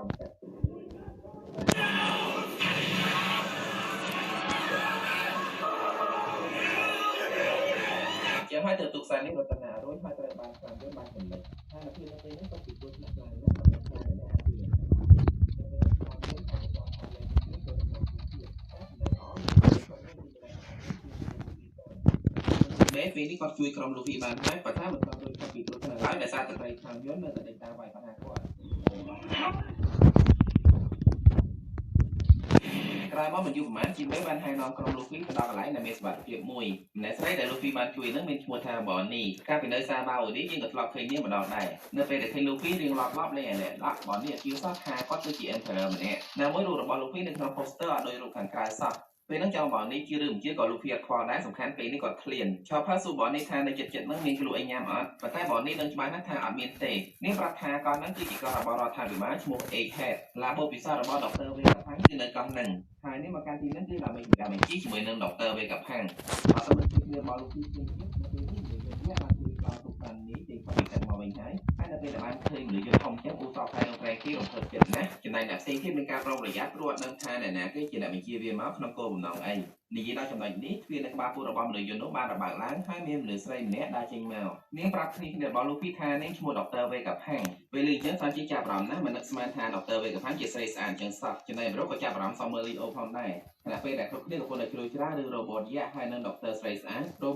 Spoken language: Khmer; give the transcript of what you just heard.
ក្រោមទឹក ចឹងហើយទៅទូកខ្សែនេះរត់ទៅណារួចហើយត្រូវបានខ្លាំងយន្តបានចំណេញហើយនៅពេលនៅពេលហ្នឹងក៏ពីគ្រោះថ្នាក់ខ្លាំងណាស់សម្រាប់ការដែលអាចជួយដល់ទៅពេលខ្លាំងយន្តហើយក៏អាចលេងទៅក្នុងជាតិតែចំណេញអស់មេពេលនេះគាត់ជួយក្រុមលូហ្វីបានហើយប៉ុន្តែមិនទាន់រួចផុតពីគ្រោះថ្នាក់ឡើយដោយសារតែត្រីខ្លាំងយន្តនៅតែដេញតាមវាយប្រហារគាត់ ក្រោយមកមិនយូរប៉ុន្មានជីមេបានហៅនាំក្រុមលូហ្វីទៅដល់កន្លែងដែលមានសុវត្ថិភាពមួយម្នាក់ស្រីដែលលូហ្វីបានជួយនឹងមានឈ្មោះថាបននីកាលពីនៅសាបាអូឌីយើងក៏ធ្លាប់ឃើញនាងម្ដងដែរនៅពេលដែលឃើញលូហ្វីរៀងឡប់ឡប់លេងឲ្យលែឡក់បននីអត់ជឿសោះថាគាត់គឺជា Emperor ម្នាក់ណាមួយរូបរបស់លូហ្វីនៅក្នុង poster អត់ដូចរូបខាងក្រៅសោះពេលហ្នឹងចង់បននេះជឿឬមិនជឿក៏លូហ្វីអត់ខ្វល់ដែរសំខាន់ពេលនេះគាត់ឃ្លានឆោផាស៊ូបននេះថានៅចិត្តចិត្តហ្នឹងមានគ្លូអីញ៉ាំអត់ប៉ុន្តែបននេះដឹងច្បាស់ណាស់ថាអត់មានទេនាងប្រាប់ថាកោះហ្នឹងគឺជាកោះរបស់រដ្ឋាភិបាលឈ្មោះ Egghead ឡាបូពិសោធន៍របស់ដុកទ័រវេកាផាំងគឺនៅកោះហ្នឹងហើយនេះមកកាន់ទីហ្នឹងគឺឡាមេកាមេជីជាមួយនឹងដុកទ័រវេកាផាំងអត់ទៅគ្នារបស់លូហ្វីផ្សេងទៀតនៅពេលនេះមនុស្សយន្តបានជួយដល់ទូកតាន់នេះចេញផុតពីទឹកមកវិញហើយហើយនៅពេលដែលបានឃើញមនុស្សយន្តធំចឹងអ៊ូសបហើយនឹងប្រែគេរំភើបចិត្តណាស់ចំណែកអ្នកផ្សេងទៀតមានការប្រុងប្រយ័ត្នព្រោះអត់ដឹងថាអ្នកណាគេជាអ្នកបញ្ជាវាមកក្នុងគោលបំណងអីនិយាយដល់ចំណុចនេះទ្វារនៅក្បាលពោះរបស់មនុស្សយន្តនោះបានរបើកឡើងហើយមានមនុស្សស្រីម្នាក់ដើរចេញមកនាងប្រាប់គ្នារបស់លូហ្វីថានាងឈ្មោះដុកទ័រវេកាផាំងពេលឮអញ្ចឹងសាន់ជីចាប់អារម្មណ៍ណាស់មិននឹកស្មានថាដុកទ័រវេកាផាំងជាស្រីស្អាតអញ្ចឹងសោះចំណែកប្រុសក៏ចាប់អារម្មណ៍សមមើលលីអូផងដែរខណៈពេលដែលគ្រប់គ្នាកំពុងតែជ្រួលច្រាឬរ៉ូបូតយក្សហើយនិងដុកទ័រស្រីស្អាត